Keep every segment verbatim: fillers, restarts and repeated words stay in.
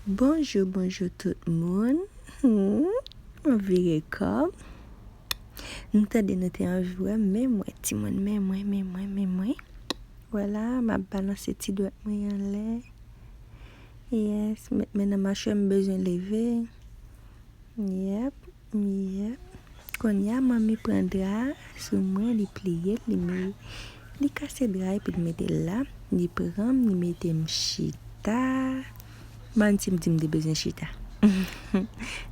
Bonjou, bonjou tout moun. Hmm, m ap vire kò m. M tande nou te anvi wè m, men mwen, timoun, men mwen, men mwen, men mwen. Vwala, m ap balanse ti dwèt mwen anlè. Yes, m met men nan machwè, m bezwen leve. Yep, yep. Kounye a, manmi pran dra sou mwen, li pliye l, li me-, li kase dra epi li mete l la. Li pran m, li mete m chita. Manti m di m te bezwen chita.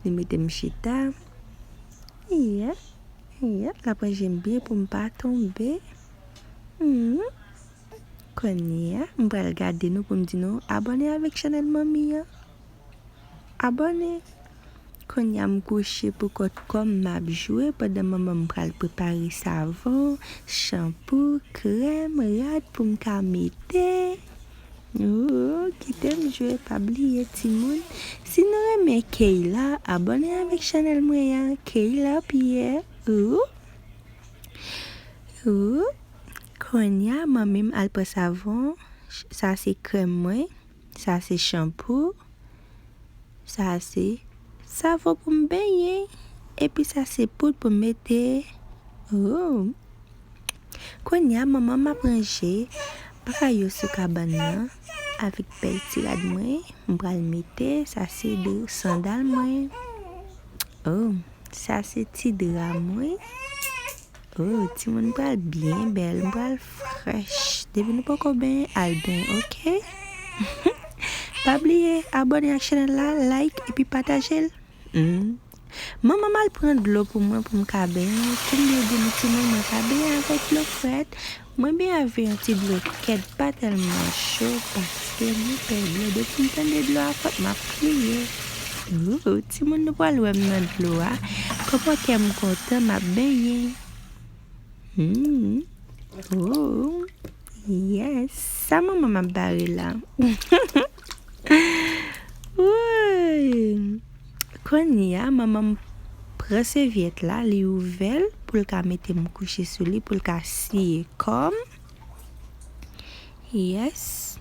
Li mete m chita. Yep, yep, l ap ranje m byen pou m pa tonbe. Mhm. Kounye a, m pral gade nou pou m di nou abòne avèk chanèl manmi an. Abòne. Kounye a, m kouche pou kont kò m, m ap jwe pandan manman m pral prepare savon, chanpou, krèm, rad pou m ka mete. Oh, kite m jwe, pa bliye, timoun. Si nou renmen Keyla, abòne avèk chanèl mwen an, Keyla Pierre. Oh. Oh. Kounye a, manmi m al pran savon. Sa se krèm mwen. Sa se chanpou. Sa se savon pou m benyen. Epi sa se poud pou m mete. Oh. Kounye a, manman m ap ranje bagay yo sou kabann nan. Avèk bèl ti rad mwen, m pral mete. Sa se de sandal mwen. Oh, sa se ti dra mwen. Oh, timoun pral byen bèl, m pral fresh. Depi nou poko benyen, al benyen, oke? Pa bliye abòne ak chanèl la, like epi pataje l. Hmm. Manman m al pran dlo pou mwen pou m ka benyen. Tou m byen di nou timoun, mwen pa benyen avèk dlo frèt. Mwen benyen avèk yon ti dlo kèd pa tèlman cho paske mwen pè dlo. Depi m tande dlo a fòt, m ap kriye. Ooh, timoun, nou pral wè m nan dlo a. Kòman kè m kontan, m ap benyen. Hmm. Oh, yes. Sa manman m ap bare la. Woy. Kounye a, manman m pran sèvyèt la, li ouvè l pou l ka mete m kouche sou li, pou l ka siye kò m. Yes.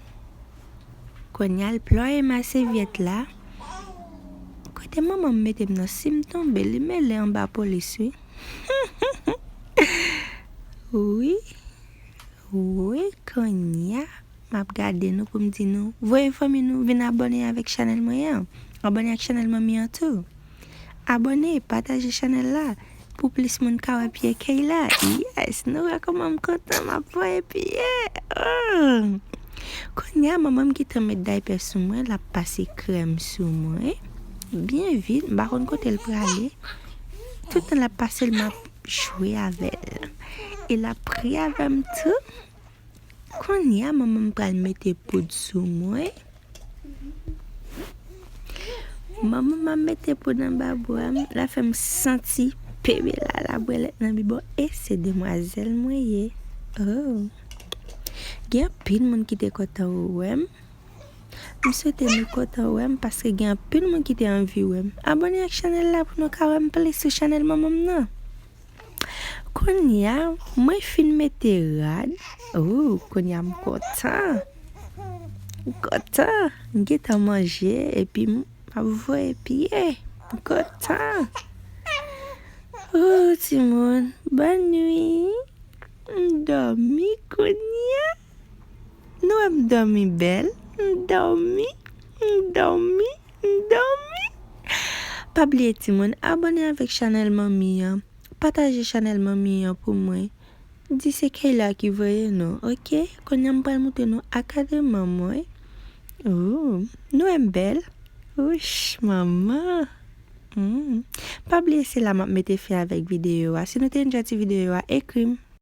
Kounye a, l plwaye m a sèvyèt la. Kote manman m mete m nan, si m tonbe, li mele anba polis, wi. Wi. Wi, kounye a, m ap gade nou pou m di nou, voye fanmi nou vin abòne avèk chanèl mwen an. Abòne ak chanèl manmi an tou. Abòne, pataje chanèl la pou plis moun ka wè pye Keyla. Yes, nou wè kòman m kontan, m ap voye pye. Oh. Kounye a, manman m gentan met daypè sou mwen, l ap pase krèm sou mwen. Byen vit, m pa konn kote l prale. Tout tan l ap pase l, m ap jwe avè l. E l ap ri avè m tou. Kounye a, manman m pral mete poud sou mwen. Manman m ap mete poud anba bra m. L ap fè m santi bebe la, l ap bwè lèt nan bibwon. E se demwazèl mwen ye. Oh. Gen anpil moun ki te kontan wè m. M swete nou kontan wè m paske gen anpil moun ki te anvi wè m. Abòne ak chanèl la pou nou ka wè m plis sou chanèl manman m nan. Kounye a, mwen fin mete rad. Oh, kounye a m kontan. M kontan. M gentan manje epi m ap voye pye. M kontan. Oh, timoun, bòn nwi. M dòmi kounye a. Nou wè m dòmi bèl. M dòmi. M dòmi. M dòmi. Pa bliye, timoun, abòne avèk chanèl manmi an. Pataje chanèl manmi an pou mwen. Di se Keyla ki voye nou, oke? Kounye a m pral montre nou akadre manman mwen. Ooh, nou wè m bèl? Wouch, manman. Hmm. Pa bliye se la m ap mete fen avèk videyo a. Si nou te enjoy ti videyo a, ekri m.